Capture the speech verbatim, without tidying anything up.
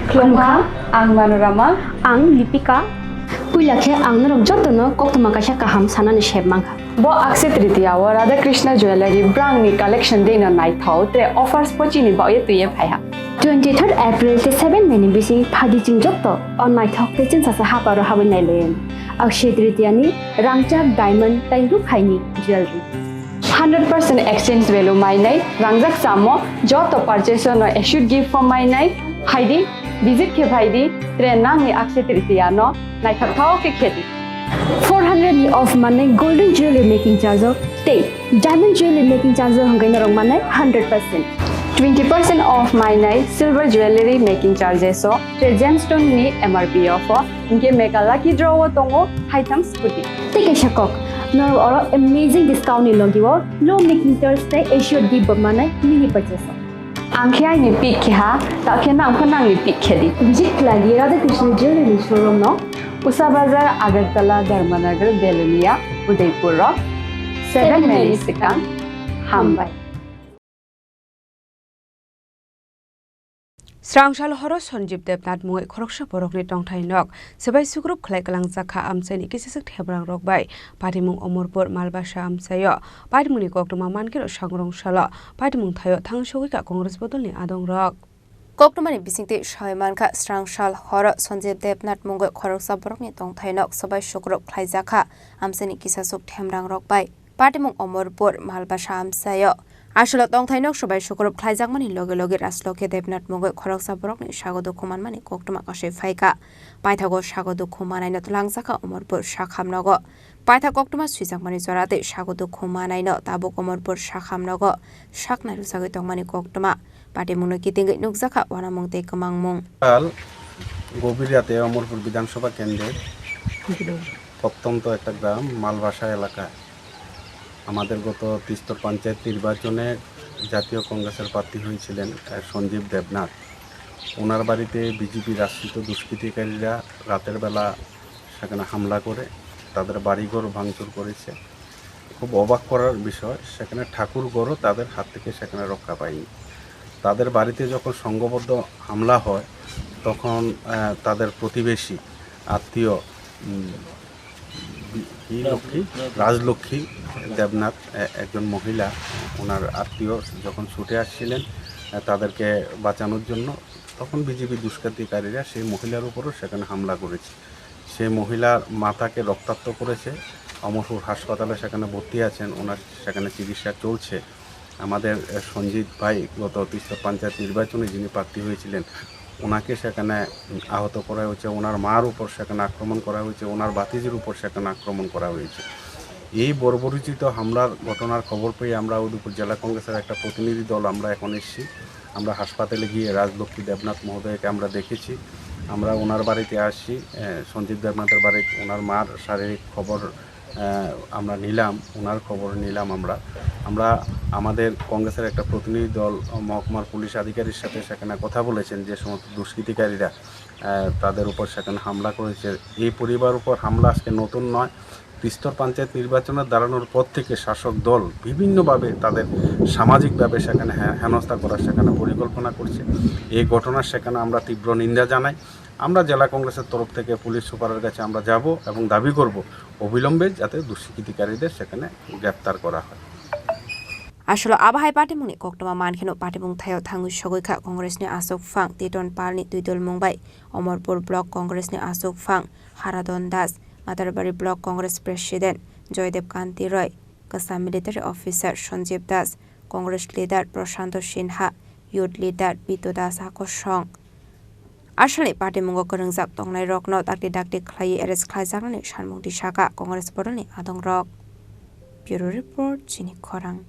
Khulumkha, ang Manorama. Ang Lipika. Puila khe ang norok jotono koktwma kaisa kaham sanani sep mankha. Bo Akshaya Tritiya o Radha Krishna Jewellery brangni collection dino naithok tre offers pochini baoye twiye phaiha. Twenty third April tei seven May ni bising phaidi chwng joto o naithok tei chwngsasa haparo habwi nailaiwi. Akshaya Tritiya ni rangchak diamond tei rukhaini jewellery. Hundred percent exchange value mainai, rangjak samo, joto purchase no assured gift form mainai, phaidi, visit khe phaidi, tre nangni Akshaya Tritiya no naithok thao khe khedi. Four hundred ni off manai golden jewelry making charge o tei diamond jewelry making charge o hwnkhe norok manai hundred percent. Twenty percent off mainai silver jewelry making charges o tre gemstone ni M R P o pho, hwnkhe mega lucky draw o tongo haitham scooty. Tei kaisa kok, norok oro amazing discount ni logi o low making charge tei assured gift bo manai mini purchase o. Ang khe aini pick khe ha, ta khe nang pho nangni pick khe di. Visit khlai di Radha Krishna Jewelry showroom no. Usha Bazar, Agartala, Dharmanagar, Belonia, Udaipur rok. Seven May ni swkang. Hambai. Srangsal horo Sanjib Debnath mungwi khoroksa borokni tongthai nok swbai sukrup khlai kwlangjak kha amchaini kisaswk themrang rok bai. Patimung Omorpur Malbasa amchaio patimungni koktwma mankhe sangrong salo patimung thaio thang sogwi kha Congress bodolni adongrok. Koktwmani bisingtwi sawi mankha, srangsal horo Sanjib Debnath mungwi khoroksa borokni tongthai nok swbai sukrup khlaijak kha amchaini kisaswk themrang rok bai. Patimung Omorpur Malbasa amchaio. Aswlo tongthai nok swbai sukrup khlaijakmani loge loge Rajlokhi Debnath mungwi khoroksa borokni sago dukhu manmani koktwma kasui phaikha. Paithago sago dukhu manaino twlangjakha Omorpur sakham nogo. Paithak koktwma swijakmani jora tei sago dukhu manaino tabuk Omorpur sakham nogo saknai rwjagwi tongmani koktwma. Patimungno kitingwi nukjakha uanamung tei kwmangmung. কাল গভীর রাতে অমরপুর বিধানসভা কেন্দ্রের প্রত্যন্ত একটা গ্রাম মালবাসা এলাকায় আমাদের গত ত্রিস্তর পঞ্চায়েত নির্বাচনে জাতীয় কংগ্রেসের প্রার্থী হয়েছিলেন, আহ, সঞ্জীব দেবনাথ। ওনার বাড়িতে বিজেপির আশ্রিত দুষ্কৃতিকারীরা রাতের বেলা সেখানে হামলা করে তাদের বাড়িঘর ভাঙচুর করেছে। খুব অবাক করার বিষয়, সেখানে ঠাকুর ঘরও তাদের হাত থেকে সেখানে রক্ষা পায়নি। তাদের বাড়িতে যখন সংঘবদ্ধ হামলা হয়, তখন, আহ, তাদের প্রতিবেশী, আত্মীয়, উম, বি-, কি লক্ষ্মী? রাজলক্ষ্মী দেবনাথ, এ-, একজন মহিলা, ওনার আত্মীয় যখন ছুটে আসছিলেন, আহ, তাদেরকে বাঁচানোর জন্য, তখন বিজেপি দুষ্কৃতিকারীরা সেই মহিলার উপরও সেখানে হামলা করেছে। সেই মহিলার মাথাকে রক্তাক্ত করেছে, অমরপুর হাসপাতালে সেখানে ভর্তি আছেন, ওনার সেখানে চিকিৎসা চলছে। আমাদের, এ, সঞ্জিত ভাই গত তিস্তা পঞ্চায়েত নির্বাচনে যিনি প্রার্থী হয়েছিলেন, ওনাকে সেখানে আহত করা হয়েছে, ওনার মার উপর সেখানে আক্রমণ করা হয়েছে, ওনার ভাতিজির উপর সেখানে আক্রমণ করা হয়েছে। এই বর্বরোচিত হামলার ঘটনার খবর পেয়ে আমরা উদয়পুর জেলা কংগ্রেসের একটা প্রতিনিধি দল আমরা এখন এসেছি। আমরা হাসপাতালে গিয়ে রাজলক্ষ্মী দেবনাথ মহোদয়কে আমরা দেখেছি। আমরা ওনার বাড়িতে আসছি, এ, সঞ্জীব দেবনাথের বাড়ি, ওনার মার শারীরিক খবর, এ, আমরা নিলাম, ওনার খবর নিলাম আমরা। আমরা আমাদের কংগ্রেসের একটা প্রতিনিধি দল, মহকুমার পুলিশ আধিকারিকের সাথে সেখানে কথা বলেছেন, যে সমস্ত দুষ্কৃতিকারীরা, এ, তাদের উপর সেখানে হামলা করেছে। এই পরিবার উপর হামলা আজকে নতুন নয়। তিস্তর পঞ্চায়েত নির্বাচনের দাঁড়ানোর পর থেকে শাসক দল বিভিন্নভাবে তাদের সামাজিকভাবে সেখানে হে-, হেনস্থা করার সেখানে পরিকল্পনা করছে। এই ঘটনার সেখানে আমরা তীব্র নিন্দা জানাই। আমরা জেলা কংগ্রেসের তরফ থেকে পুলিশ সুপারের কাছে আমরা যাব এবং দাবি করব অবিলম্বে যাতে দুষ্কৃতিকারীদের সেখানে গ্রেপ্তার করা হয়। Aswlo abo hai patimungni koktwma mankheno patimung thaio thangwi sogwi kha Congressni aswk phang Titon Palni twidulmung bai Omorpur Block Congressni aswk phang Haradon Das, Matarbari Block Congress President Joydev Kanti Roy, kwsa military officer Sanjeev Das, Congress leader Prashanto Sinha, youth leader Bitu Das hakosong. Aswlni patimungo kwrwngjak tongnairokno dakti dakti khlaiwi arrest khlaijaknani sanmung tisaka Congress boroni adongrok. Bureau Report, Chini Khorang.